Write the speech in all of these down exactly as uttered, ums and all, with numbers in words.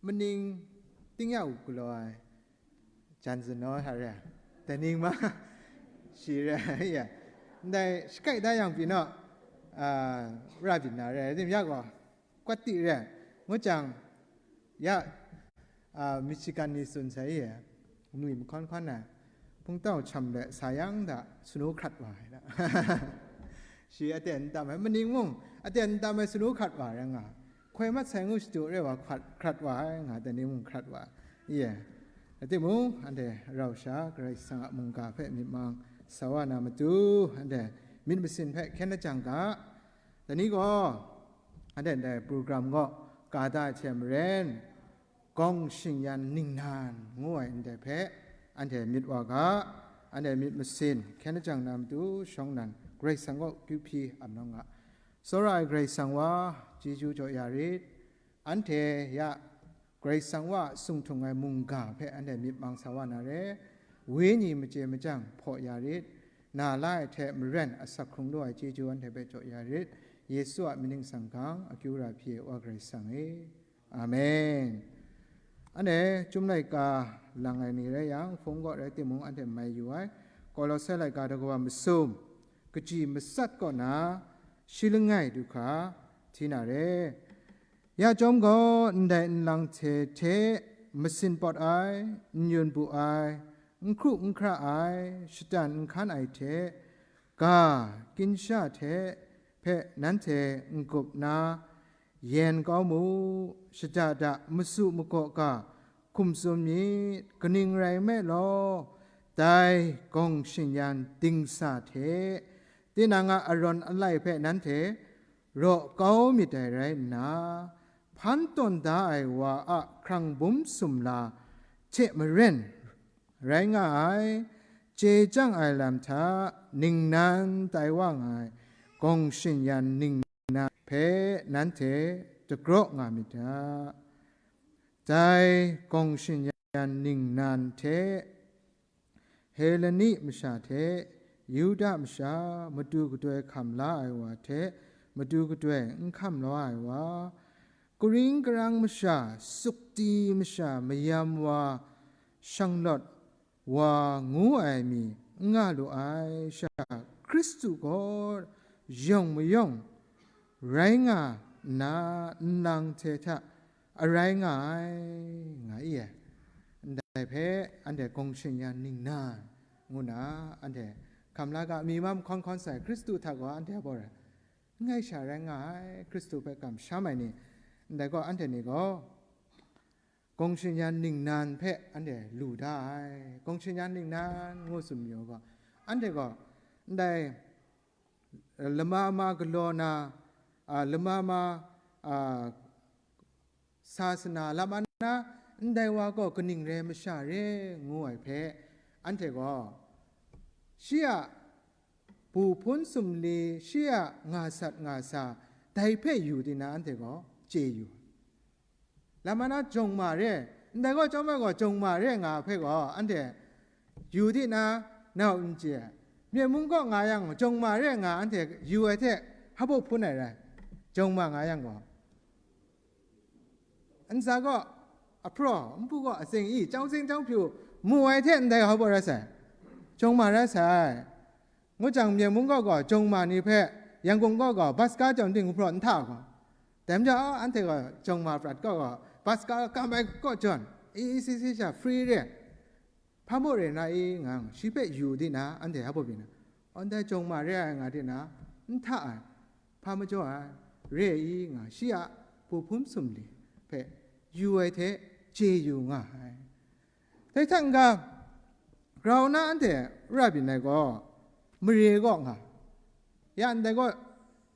Maning ting ya u galaw ai jan zanaw hta re, daning ma shi re ya, ndai shakai da yang pyi naw, a, ra byin na re, dim ya gaw, kwat ti re, ngu jang, ya, a, Michigan ni tsun sai ye, nwi mahkawn hkawn ai, hpungtau sham let sa yang da, sanu hkrat wa ai da. Shi aten n tam ai, maning mung, aten n tam ai sanu hkrat wa ai rai nga, hkoi mat sai ngu shadu re wa hkrat, hkrat wa ai nga, dai ni mung hkrat wa ai. Ye. Rai timung, anhte rau sha Karai Kasang a mungga hpe myit mang sa wa na matu, anhte myit masin hpe hkyen lajang ga. Dai ni gaw, anhte ndai program gaw ka da ai hte maren, gawng shingyan ningnan ngu ai ndai hpe anhte myit wa ga, anhte myit masin hkyen lajang na matu shawng nan, Karai Kasang kaw kyu hpyi ap nawng ga. Tsawra ai Karai Kasang wa, chyeju jaw ya rit. Anhte ya Karai Kasang wa a sung htung ai mungga hpe anhte myit mang sa wa na re, wenyi machye machyang hpaw ya rit, na la ai hte maren asak hkrung lu ai chyeju anhte hpe jaw ya rit, Yesu a mying sanggang akyu ra hpyi ai wa Karai Kasang e. Amen. Anhte chyum laika lang ai ni rai yang, hpung kaw rai timung anhte mai yu ai, Kolose laika daw masum, kaji matsat kaw na, shi langai du hkra hti na re. Ya chyawm gaw, ndai nlang hte hte masin pawt ai, n yun bu ai, n hkru n hkra ai, shatan n hkan ai hte, ga, ginsha hte hpe nanhte n-gup na, yen kau mu, shada da masu magaw ga hkum tsun myit, kaning rai nme law, dai gawng shingyan dingsa hte, tinang a arawn alai hpe nanhte raw kau myit dai rai nna, hpan tawn da ai wa a hkrang bum sumla hte maren rai nga ai, chye chyang ai lam hta ningnan tai wa nga ai gawng shingyan ningnan hpe nanhte dagraw nga myit ga. Dai gawng shingyan ningnan hte Heleni masha hte Yuda masha, matu kadoi hkam la ai wa hte matu kadoi n hkam law ai wa, karing karang masha, sukti masha, mayam wa, shanglawt wa ngu ai mi n nga lu ai sha, Hkristu gaw yawng mayawng rai nga nna, nlang hte hta arai nga ai, nga i ai. Ndai hpe anhte gawng shingyan ningnan ngu na, anhte hkam la ga, mi mam hkawn hkawn sai Hkristu hta gaw anhte a baw rai, n ngai sha rai nga ai, Hkristu hpe kamsham ai ni, ndai gaw anhte ni gaw gawng shingyan ningnan hpe anhte lu da ai. Gawng shingyan ningnan ngu tsun mayu gaw, anhte gaw ndai lama ma galaw na, a, lama ma, a, sasana lama na, ndai wa gaw kaning rai masha re ngu ai hpe, anhte gaw shi a bu hpun sumli, shi a nga sat nga sa, dai hpe yu di na anhte gaw chye yu. Lama na jawng ma re, ndai gaw chyawm ai gaw jawng ma re nga hpe gaw, anhte yu di na, nau n chye ai. Myen mung kaw nga yang, jawng ma re nga anhte yu ai hte, hpa baw hpun ai rai, jawng ma nga yang gaw. Ntsa gaw ahpraw, npu gaw atsing i, chyawng sing chyawng pyu mu ai hte ndai hpa baw rai sai, jawng ma rai sai. Ngu jang, myen mung kaw gaw jawng ma ni hpe, Yangon kaw gaw bus ka chyawm ting hpraw n hta gaw, dai majaw, anhte gaw jawng ma prat kaw gaw, bus ka kam ai kaw jawn, E E C C sha free re, hpa maw re na i nga, shi hpe yu di na, anhte hpa baw byin na, ndai jawng ma re ai nga di na, n hta ai, hpa majaw ai, re i nga, shi a bu hpun sumli hpe yu ai hte chye yu nga ai. Dai hta n-ga, grau na anhte ra byin ai gaw, mare gaw nga, ya ndai gaw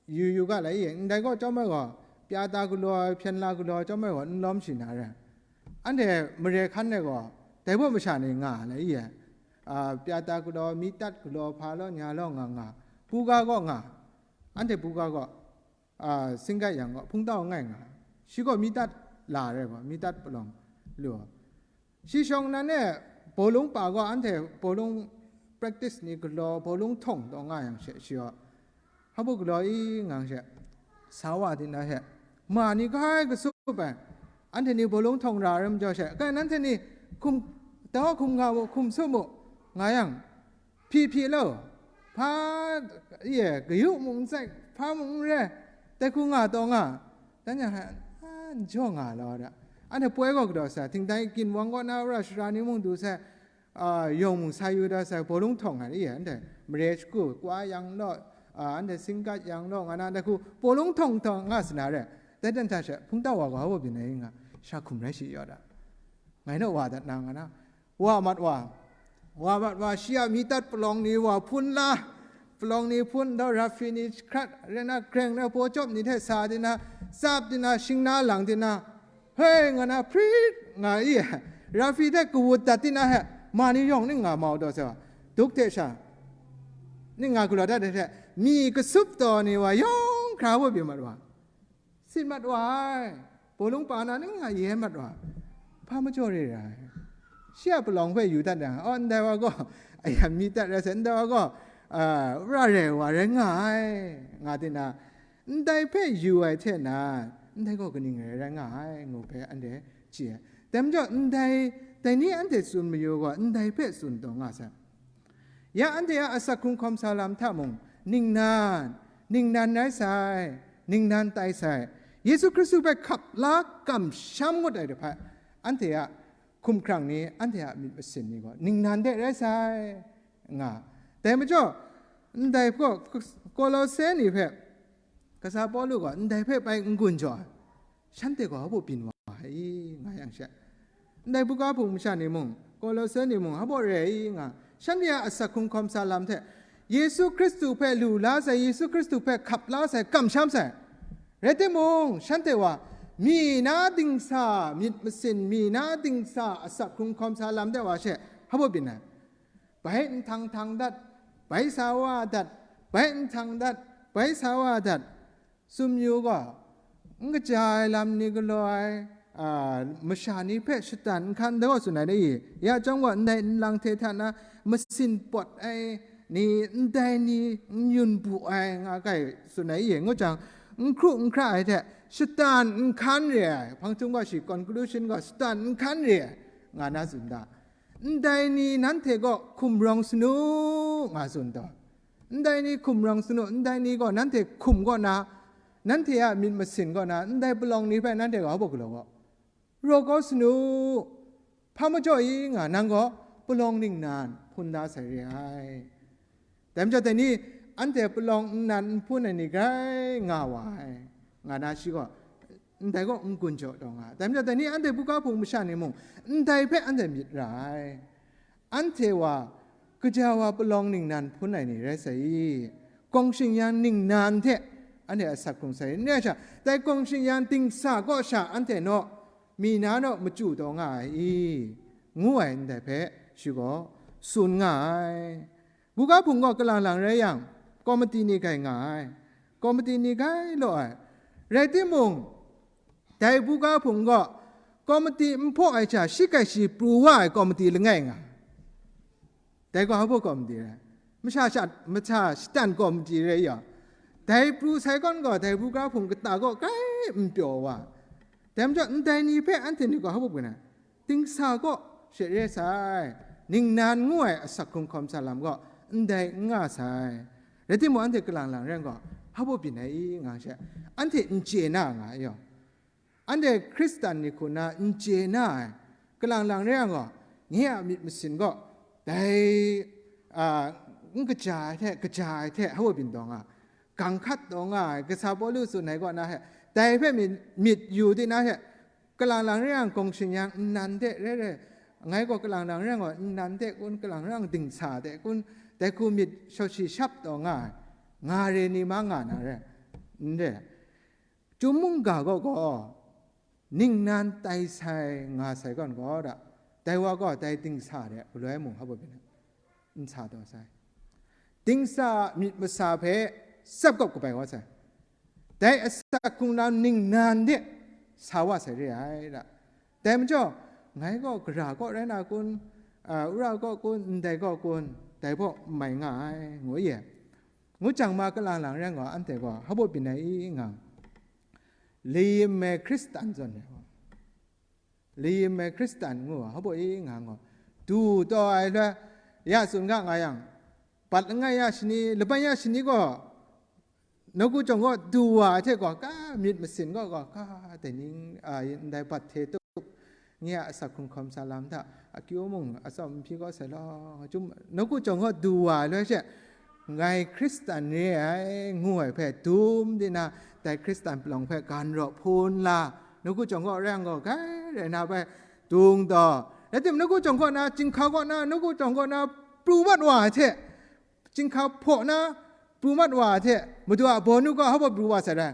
yu yu ga lai i, ndai gaw chyawm ai gaw, pya ta galaw ai, hpyen la galaw ai chyawm ai gaw, n lawm shi na re. Anhte mare hkan ai gaw, dai baw masha ni nga lai i, a, pya ta galaw, mi tat galaw, hpa law, nya law nga nga, buga gaw nga, anhte buga gaw, a, singgai yang gaw, hpungtau ngai nga, shi gaw mi tat la re gaw, mi tat palawng lu ai. Shi shawng nnan e, bawlung pa gaw anhte bawlung practice ni galaw, bawlung htawng taw nga yang she, shi gaw, hpa baw galaw i ngang she, sa wa di na she, ma ni grai kasup ai, Anhte ni bawlung htawng ra ai majaw she, kai nanhte ni hkum, taw hkum nga mu, hkum su mu, nga yang, hpyi hpyi law, hpa, ye, kayu mung n tsai, hpa mung n re, dai hku nga taw nga, dan yang, a, n jaw nga law da. Anhte poi gaw kadaw sai, htingtai ginwang kaw na wora shara ni mung du sai, a, yawng mung sa yu da sai, bawlung htawng nga, ye, anhte mare shagu, kwa yang law, a, anhte singkat yang law, nga na, dai hku bawlung htawng htawng nga sa na re, dai dan hta she, hpungtau wa gaw hpa baw byin ai nga, sha hkum rai shi yaw da. Ngai naw wa dat na nga na, wa mat wa, wa mat wa, shi a mi tat palawng ni wa hpun la, palawng ni hpun, dau rafi ni hkrat, rai na, greng na, baw chyawp ni hte sa di na, tsap di na, shing na lang di na, hei, nga na, hprit nga i, rafi hte kawut dat di na he, ma ni yawng ning nga mau daw sai wa, duk hte sha, ning nga galaw dat ai hte, mi kasup taw ni wa yawng hkra wa byin mat wa. Sit mat wa ai, bawlung pa na ning nga ye mat wa, hpa majaw re ra ai. Shi a palawng hpe yu dat yang, aw, ndai wa gaw, a ya mi dat rai sai, ndai wa gaw, a, ra rai wa rai nga ai, nga di na, ndai hpe yu ai hte nan, ndai gaw kaning rai rai nga ai, ngu hpe anhte chye ai. Dai majaw, ndai, dai ni anhte tsun mayu gaw, ndai hpe tsun taw nga sai. Ya anhte a asak hkrung hkawm sa lam hta mung, ningnan, ningnan rai sai, ningnan tai sai, Yesu Hkristu hpe hkap la kamsham ngut ai hte hpa, anhte a hkumhkrang ni, anhte a myit masin ni gaw ningnan de rai sai, nga. Dai majaw, ndai hpaw Kolose ni hpe, kasa Pawlu gaw ndai hpe bai n-gun jaw ai, shanhte gaw hpa baw byin wa ai i, nga yang she, ndai buga hpung masha ni mung, Kolose ni mung, hpa baw re ai i, nga, shanhte a asak hkrung hkawm sa lam hte, Yesu Hkristu hpe lu la sai, Yesu Hkristu hpe hkap la sai, kamsham sai. Rai timung, shanhte wa, mi na dingsa myit masin, mi na dingsa asak hkrung hkawm sa lam de wa she, hpa baw byin ai. Bai nhtang htang dat, bai sa wa dat, bai nhtang dat, bai sa wa dat, tsun yu gaw, n kaja ai lam ni galaw ai, a, masha ni hpe shatan n hkan da gaw tsun ai ni? Ya chyawm gaw, ndai nlang hte hta na masin pawt ai ni, ndai ni n yun bu ai nga kai tsun ai i? Ngu jang, n hkru n hkra ai hte shatan n hkan re ai, hpang htum gaw shi conclusion gaw shatan n hkan re ai, nga na tsun da. Ndai ni nanhte gaw hkum rawng sanu, nga tsun taw. Ndai ni hkum rawng sanu, ndai ni gaw nanhte hkum kaw na, nanhte a myit masin kaw na, ndai palawng ni hpe nanhte gaw hpa baw galaw gaw, raw kau sanu, hpa majaw i nga, nang gaw palawng ningnan hpun da sai re ai. Dai majaw dai ni, anhte palawng nnan n hpun ai ni grai nga wa ai, nga na shi gaw, ndai gaw n-gun jaw taw nga ai. Dai majaw dai ni, anhte buga hpung masha ni mung, ndai hpe anhte myit ra ai. Anhte wa, kaja wa palawng ningnan hpun ai ni rai sai i, gawng shing-yan ningnan hte anhte asak hkrung sai i, n rai sha, dai gawng shing-yan dingsa kaw sha anhte naw, mi na naw machyu taw nga ai i, ngu ai ndai hpe shi gaw tsun nga ai. Buga hpung gaw kalang lang rai yang, komiti ni grai nga ai, komiti ni grai law ai. Rai timung, dai buga hpung gaw komiti n hpaw ai hta, shi grai shi pru wa ai komiti langai nga ai. Dai gaw hpa baw komiti rai? Masha sha, masha shatan komiti rai ya. Dai pru sai gawn gaw, dai buga hpung kata gaw grai n pyaw wa. Dai majaw, ndai ni hpe anhte ni gaw hpa baw byin ai? Dingsa kaw she re sai, ningnan ngu ai asak hkrung hkawm sa lam gaw ndai n nga sai. Rai timung, anhte kalang lang rai gaw, hpa baw byin ai i, nga she, anhte n chye na nga ai yaw. Anhte Hkristan ni hku na n chye na ai, kalang lang rai yang gaw, nye a myit masin gaw, dai, a, n kaja ai hte, kaja ai hte, hpa baw byin taw nga, gang hkat taw nga ai, kasa Pawlu tsun ai kaw na hte, dai hpe myit, myit yu di na hte, kalang lang rai yang, gawng shing-yan nnan hte rai rai, ngai gaw kalang lang rai yang gaw, nnan hte kun, kalang rai yang dingsa hte kun, dai hku myit shawshi shap taw nga ai, nga re ni ma nga na re, n re. Chyum mungga gaw gaw, ningnan tai sai nga sai gawn gaw da, dai wa gaw dai dingsa de galoi mung hpa baw byin ai? N sa taw sai. Dingsa myit masa hpe tsap kap kabai wa sai. Dai asak hkrung lam ningnan de sa wa sai re ai da. Dai majaw, ngai gaw gara kaw rai na kun, a, wora kaw kun, ndai kaw kun, dai hpaw n mai nga ai, ngu ye. Ngu jang ma, kalang lang rai gaw, anhte gaw hpa baw byin ai i nga, layim ai Hkristan zawn re gaw, Layin me Hkristan ngu ai, hpa baw i nga ngaw, du taw ai loi, ya tsun ga nga yang, bat langai ya shani, laban ya shani gaw, nawku jawng gaw du wa ai hte gaw, ka myit masin gaw, gaw ka dai ning, a, ndai bat hte tup, nye a asak hkrung hkawm sa lam hta, akyu mung atsawm n hpyi gaw sai law, chyum, nawku jawng gaw du wa ai loi she, ngai Hkristan re ai, ngu ai hpe dum di na, dai Hkristan palawng hpe gan raw hpun la, nawku jawng gaw rai yang gaw, grai rai na bai dung taw, rai tim, nawku jawng kaw na, chyinghka kaw na, nawku jawng kaw na, pru mat wa ai hte, chyinghka hpaw na, pru mat wa ai hte, Madu a bawnu gaw hpa baw pru wa sai rai,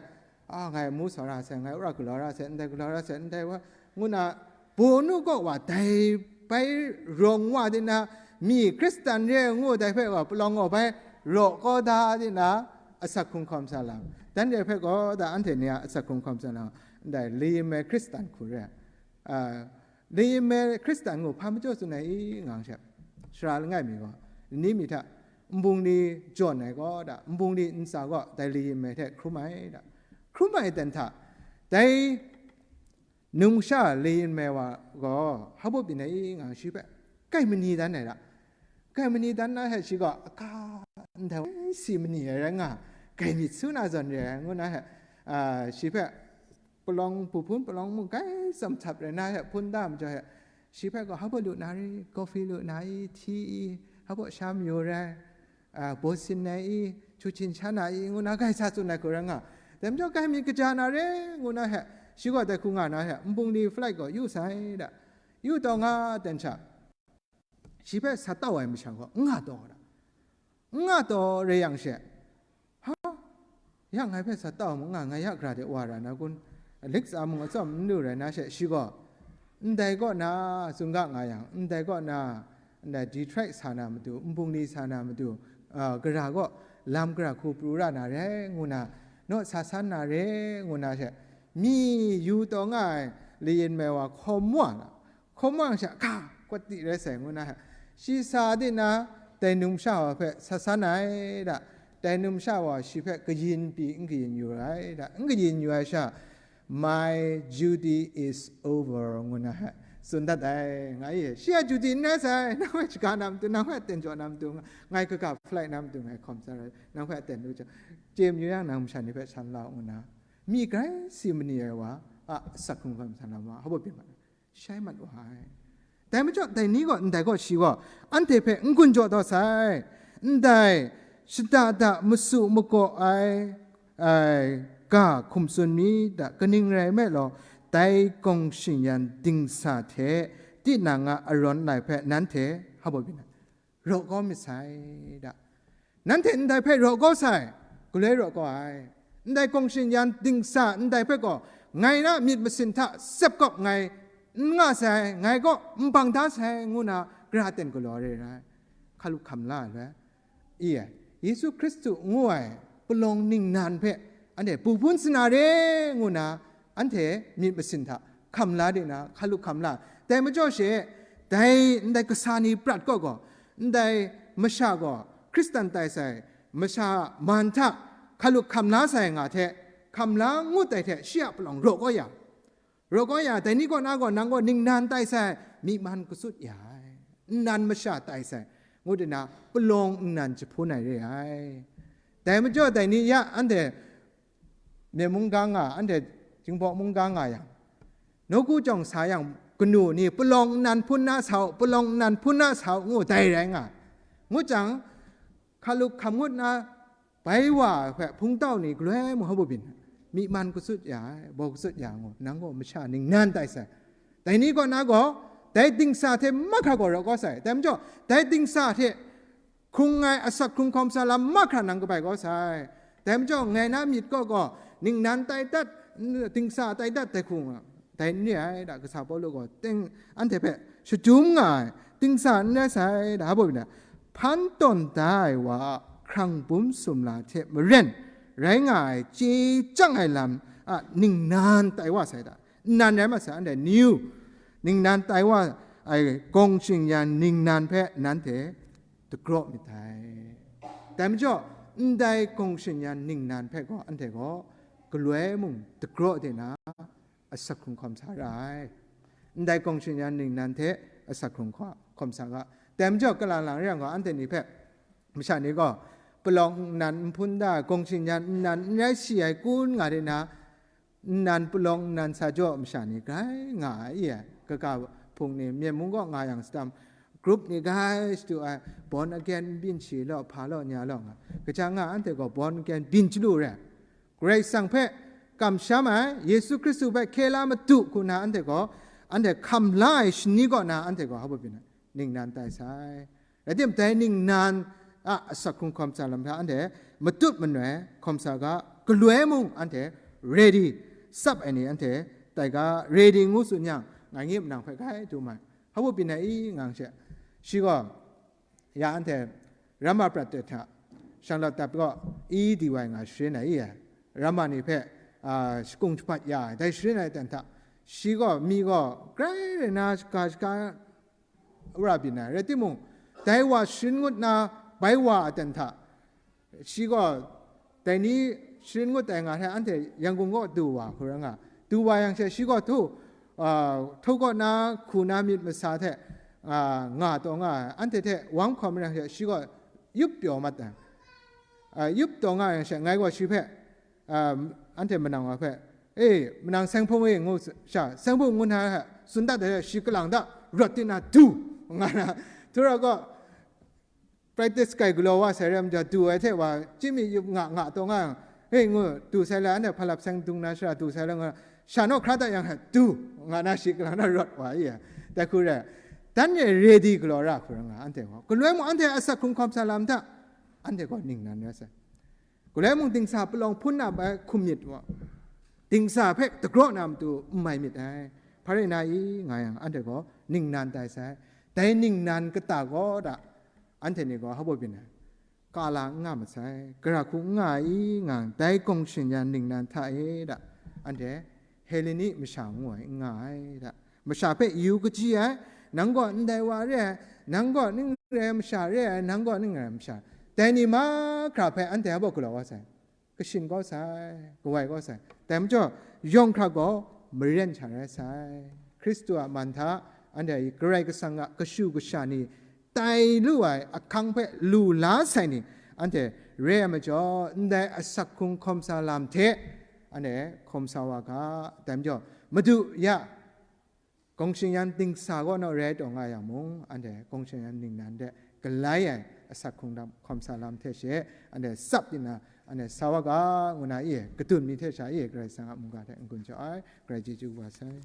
a, ngai amu sa ra sai, ngai wora galaw ra sai, ndai galaw ra sai, ndai wa, ngu na, bawnu kaw wa dai bai rawng wa di na, mi Hkristan re ngu dai hpe wa palawng gaw bai raw kau da di na, asak hkrung hkawm sa lam, dan re hpe gaw da anhte ni a asak hkrung hkawm sa lam, ndai layin me Hkristan hku re, a, layin me Hkristan ngu hpa majaw tsun ai i, nga nga she, sara langai mi gaw, ni mi hta, nbung ni jawn ai gaw da, nbung ni ntsa gaw dai layin me hte hkrum ai da, hkrum ai dan hta, dai numsha layin me wa gaw, hpa baw byin ai i, nga shi hpe, kai mani dan ai da, kai mani dan na hte shi gaw, aka ndai si mani ai rai nga, kai myit su na zawn re ai, ngu na hte, a, shi hpe, palawng, hpu hpun palawng mung grai tsam htap rai na hte hpun da majaw hte, shi hpe gaw, hpa baw lu na ri, coffee lu na i, tea i, hpa baw sha mayu rai, a, baw sin ai i, chu hchin sha na i, ngu na grai sa tsun ai hku rai nga. Dai majaw, grai myit kaja na re, ngu na hte, shi gaw dai hku nga na hte, nbung ni flight gaw yu sai da, yu taw nga ten sha, shi hpe sa tau ai masha gaw n nga taw da, n nga taw re yang she, ha, ya ngai hpe sa tau mu nga, ngai ya gara de wa ra na kun, lik tsa mung atsawm n lu rai na she, shi gaw, ndai kaw na, tsun ga nga yang, ndai kaw na, ndai Detroit sa na matu, nbung ni sa na matu, a, gara gaw lam gara hku pru ra na re, ngu na, naw sa san na re, ngu na she, mi yu taw nga ai layin me wa hkawm wa na, hkawm wa sha, hka, kwat di rai sai, ngu na hte, shi sa di na, dai numsha wa hpe sa san ai da, dai numsha wa shi hpe kayin pyi n kayin yu ai da, n kayin yu ai sha, "My duty is over," ngu na hte tsun dat ai, nga i, shi a duty n rai sai, nang hpe shaga na matu, nang hpe aten jaw na matu, ngai kaga flight na matu ngai hkawm sa rai, nang hpe aten lu jang, chye mayu yang nang masha ni hpe san la u, ngu na, mi grai si mani ai wa a asak hkrung hkawm sa na ma, hpa baw byin ma, shai mat wa ai. Dai majaw, dai ni gaw, ndai gaw shi gaw, anhte hpe n gun jaw taw sai, ndai shada da masu magaw ai, ai, ga hkum tsun mi da, kaning rai nme law, dai gawng shing yan dingsa hte tinang a arawn lai hpe nanhte hpa baw byin ai. Raw kau myit sai da. Nanhte ndai hpe raw kau sai, galoi raw kau ai. Ndai gawng shing yan dingsa ndai hpe gaw, ngai na myit masin hta sep kawp ngai n nga sai, ngai kaw n bang da sai, ngu na gara ten galaw re ai. Hkalup hkam la ai loi, i ai, Yesu Hkristu ngu ai palawng ningnan hpe anhte pu hpun sa na re, ngu na, anhte myit masin hta hkam la de na, hkalup hkam la. Dai majaw she, dai ndai kasa ni prat kaw gaw, ndai masha gaw Hkristan tai sai, masha man hta hkalup hkam la sai nga hte, hkam la ngut ai hte shi a palawng raw kau ya, raw kau ya, dai ni kaw na gaw, nang gaw ningnan tai sai, myi man katsut ya ai, nnan masha tai sai, ngu de na, palawng nnan jahpun ai re ai. Dai majaw, dai ni ya anhte myen mungga nga, anhte Jinghpaw mungga nga yang, nawku jawng sa yang, kanu ni palawng nnan hpun na sa u, palawng nnan hpun na sa u, ngu dai rai nga. Ngut jang, hkalup hkam ngut na bai wa ai hpe hpungtau ni galoi mung hpa baw byin, myi man katsut ya ai, bau katsut ya ai ngu, nang gaw masha ningnan tai sai. Dai ni kaw na gaw, dai dingsa hte mahkra gaw raw kau sai. Dai majaw, dai dingsa hte hkrung ai asak hkrung hkawm sa lam mahkra nang kabai kau sai. Dai majaw, ngai na myit kaw gaw, ningnan tai dat, dingsa tai dat dai hku nga, dai n re ai da, kasa Pawlu gaw teng anhte hpe shadum nga ai, dingsa n rai sai da, hpa baw byin, hpan tawn da ai wa a hkrang bum sumla hte maren rai nga ai chye chyang ai lam a ningnan tai wa sai da, nnan rai mat sai, anhte new ningnan tai wa ai gawng shing yan ningnan hpe nanhte dagraw myit dai. Dai majaw, ndai gawng shing yan ningnan hpe gaw anhte gaw galoi mung dagraw de na, asak hkrung hkawm sa ra ai. ndai gawng shing yan ningnan hte asak hkrung hkawm sa ga. Dai majaw, kalang lang re yang gaw, anhte ni hpe masha ni gaw palawng nnan n hpun da, gawng shing yan nnan n rai si ai kun nga de na, nnan palawng nnan sa jaw masha ni grai nga ai, i ai, kaga hpung ni, myen mung kaw nga yang, satam group ni grai shadu ai, born again n byin shi law, hpa law, nya law nga. Kaja nga, anhte gaw born again byin chyalu re ai. Karai Kasang hpe kamsham ai, Yesu Hkristu hpe hkye la madu hku na anhte gaw, anhte hkam la ai shani kaw na anhte gaw hpa byin ai, ningnan tai sai. Rai timung, dai ningnan a asak hkrung hkawm sa lam hta anhte matut manoi hkawm sa ga, galoi mung anhte ready, tsap ai ni anhte tai ga, ready ngu tsun yang, ngai ngi manang hpe grai dum ai. Hpa byin ai i ngang she, shi gaw, ya anhte Rama prat de hta, Charlotte dap gaw E D Y nga sharin ai i ai, Rama ni hpe, a, shakung jahpat ya ai, dai sharin ai ten hta, shi gaw, mi gaw grai rai na shaga shaga wora byin ai. Rai timung, dai wa sharin ngut na bai wa ai ten hta, shi gaw, dai ni sharin ngut ai nga hte anhte Yangon kaw du wa hku rai nga. Du wa yang she, shi gaw htu, a, htu kaw na hku na myit masa hte, a, nga taw nga ai. Anhte hte wang hkawm yang she, shi gaw yup pyaw mat ai. A, yup taw nga yang she, ngai gaw shi hpe, a, anhte manang wa hpe, "E, manang Seng Hpung e," ngu sha, "Seng Hpung ngu na hte tsun dat ai, shi kalang da, rawt di na du," nga na. Htura gaw, practice kai galaw wa sai rai majaw, du ai hte wa, chyinmi yup nga nga taw nga yang, "Hei," ngu, du sai le, anhte hpa lap seng dung na shara du sai le, nga, sha naw hkra dat yang, "Hei, du," nga na, shi kalang na rawt wa i ai. Dai hku rai, dan e ready galaw ra hku rai nga, anhte gaw. Galoi mung anhte asak hkrung hkawm sa lam hta, anhte gaw ningnan rai sai. Galoi mung dingsa palawng hpun na bai hkum myit wa, dingsa hpe dagraw na matu n mai myit ai. Hpa rai na i nga yang, anhte gaw ningnan tai sai. Dai ningnan kata gaw da, anhte ni gaw hpa byin ai, ka la n nga masai, gara hku n nga ai i nga yang, dai gawng shing yan ningnan hta e da, anhte Heleni masha ngu ai n nga ai da. Masha hpe yu kaji ai, nang gaw ndai wa re ai, nang gaw ning re ai masha re ai, nang gaw ning re ai masha, dai ni mahkra hpe anhte hpa galaw wa sai, kashin kau sai, kawai kau sai. Dai majaw, yawng hkra gaw maren sha rai sai. Hkristu a man hta anhte Karai Kasang a kashu kasha ni tai lu ai ahkang hpe lu la sai ni, anhte re ai majaw, ndai asak hkrung hkawm sa lam hte anhte hkawm sa wa ga. Dai majaw, Madu ya gawng shing yan dingsa kaw naw rai taw nga yang mung, anhte gawng shing yan ningnan de galai ai asak hkrung lam, hkawm sa lam hte she, anhte tsap di na, anhte sa wa ga, ngu na i, kadun mi hte sha i, Karai Kasang a mungga hte n-gun jaw ai, Karai chyeju wa sai.